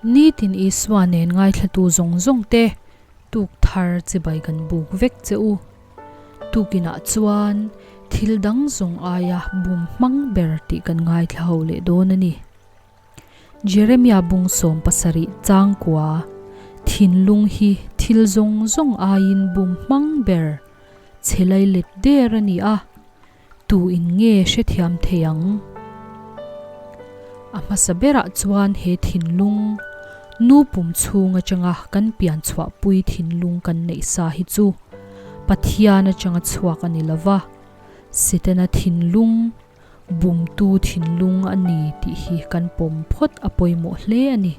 Nitin Isua nen ngaithlatu zawng zawng te tuk thar chibai kan buk vek che u. Tukinah chuan thil dang zawng aia bum hmang ber tih kan ngaithla ho leh dawn a ni. Jeremia bung 17 changkua, Thinlung hi thil zawng zawng aiin bum hmang ber che lai let der a ni a, tu in nge hrethiam thei ang? A hmasa berah chuan he thinlung, nu pum chhung atanga kan pian chhuahpui thinlung kan neih sa hi chu Pathian atanga chhuak a ni lova, Setana thinlung, bumtu thinlung a ni tih hi kan pawm phawt a pawimawh hle a ni.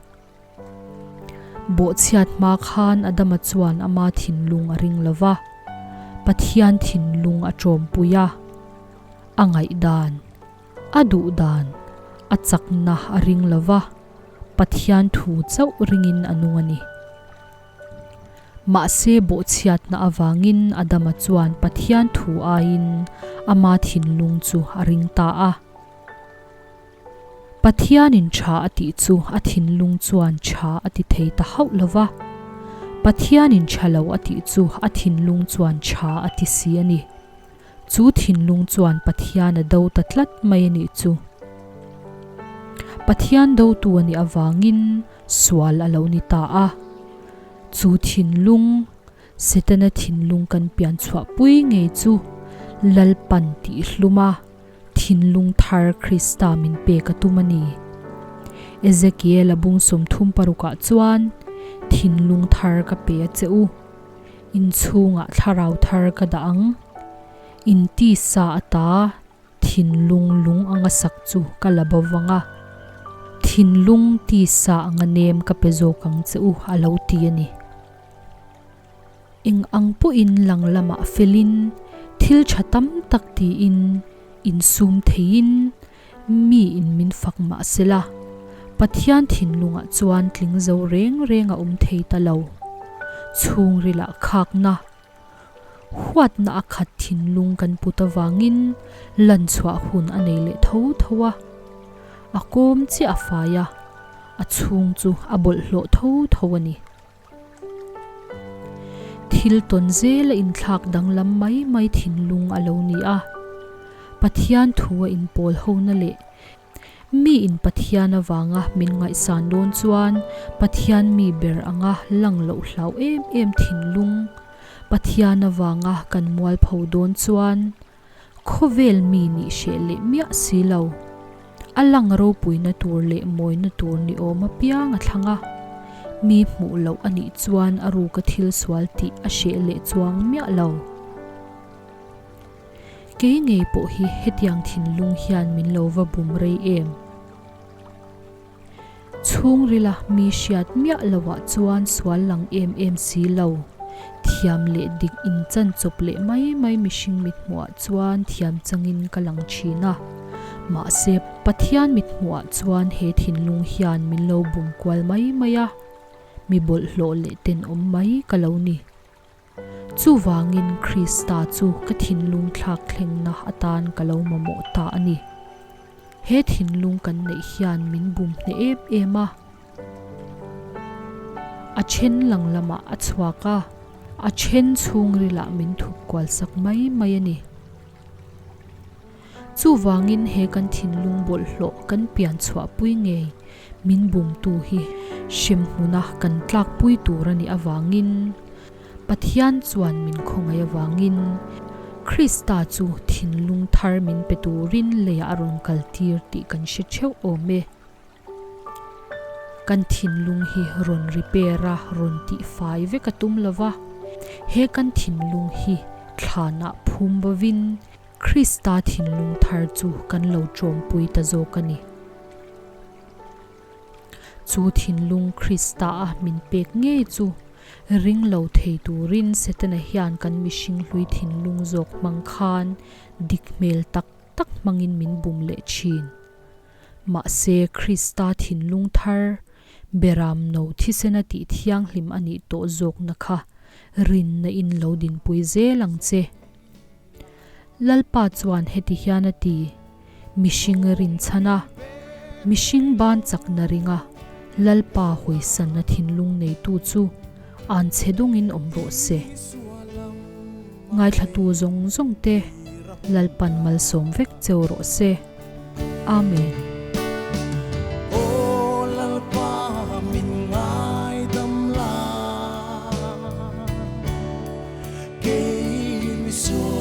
Bawhchhiat hma khan Adama chuan ama thinlung a ring lo va, Pathian thinlung a tawmpui a, a ngaihdan, a duhdan, a chakna a ring lo va, Pathian thu chauh ringin a nung a ni. Mahse bawhchhiatna avangin Adama chuan Pathian thu aiin ama thinlung chu a ring ta a. Pathianin tha a tih chu a thinlung chuan tha a ti thei ta hauh lo va. Pathianin tha lo a tih chu a thinlung chuan tha a ti si a ni. Chu thinlung chuan Pathian a do ta tlat mai a nih chu. Pathian dotu a nih avangin sual a lo ni ta a. Chu thinlung, Setana thinlung kan pian chhuahpui ngei chu Lalpan tihhlum a. Thinlung thar Krista min pek a tum a ni. Ezekiel-a bung 36 ah chuan, Thinlung thar ka pe a che u. In chhungah thlarau thar ka dah ang. In tisa ata thinlung lung anga sak chu ka la bo vang a. Thinlung tisa anga nem ka pe zawk ang che u a lo ti a ni. Eng ang pawhin lang lamah felin, thil tha tam tak tiin, insum theiin mi in min fak mah sela, Pathian thinlungah chuan tling zo reng reng a awm thei ta lo. Chhungrilah khakna, huatna a khat thinlung kan put avangin lanchhuah hun a nei leh tho tho a. A kawm chiah a fai a, a chhung chu a bawlhhlawh tho tho a ni. Thil tawn zel a inthlak danglam mai mai thinlung a lo ni a. Pathian thu a inpawl hona leh mi in Pathian avanga min ngaihsan dawn chuan Pathian mi ber anga lang loh hlau em em thinlung, Pathian avanga kan mualpho dawn chuan Khawvel mi nih hreh leh miah si lo. A lang ropuina tur leh mawina tur ni awm apiang a thlang a. Mi hmuh loh a nih chuan a ruka thil sual tih a hreh leh chuang miah lo. Kei ngei pawh hi hetiang thinlung hian min lo va bum rei em? Chhungrila mi hriat miah loah chuan sual lang em em si lo. Thiam leh dik inchan chawp leh mai mai mihring mithmuhah chuan thiam changin ka lang thin a. Mahse, Pathian mithmuhah chuan he thinlung hian min lo bum kual mai mai a, mi bawlhhlawh leh tenawm mai ka lo ni. Chuvangin Krista chu ka thinlung thlak thlengna atan ka lo mamawh ta a ni. He thinlung kan neih hian min bum hneh em em a. A then lang lamah a chhuak a, a then chhungrilah min thup kual sak mai mai a ni. Chuvangin he kan thinlung bawlhhlawh kan pian chhuahpui ngei min bumtu hi hremhmuna kan tlakpui tur a nih avangin Pathian chuan min khawngaih avangin Krista chu thinlung thar min pe turin leiah a rawn kaltir tih kan hre theuh awm e. Kan thinlung hi rawn repair a, rawn tihfai vek a tum lova, he kan thinlung hi thlanah phum bovin Krista thinlung thar chu kan lo tawmpui ta zawk a ni. Chu thinlung Krista a min pek ngei chu ring lo thei turin Setana hian kan mihring hlui thinlung zawk hmang khan dik hmel tak tak hmangin min bum leh thin. Mahse, Krista thinlung thar, Beram no thisena tih thianghlim a nih tawh zawkna kha rinna in lo dinpui zel ang che. Lalpa chuan heti hian a ti, Mihring rinchhan a, mihring ban chakna ringa, Lalpa hawisanna thinlung neitu chu an chhe dawngin awm rawh se. Ngaithlatu zawng zawng te Lalpan malsawm vek cheu rawh se. Amen. Aw Lalpa min ngaidam la, kei misual.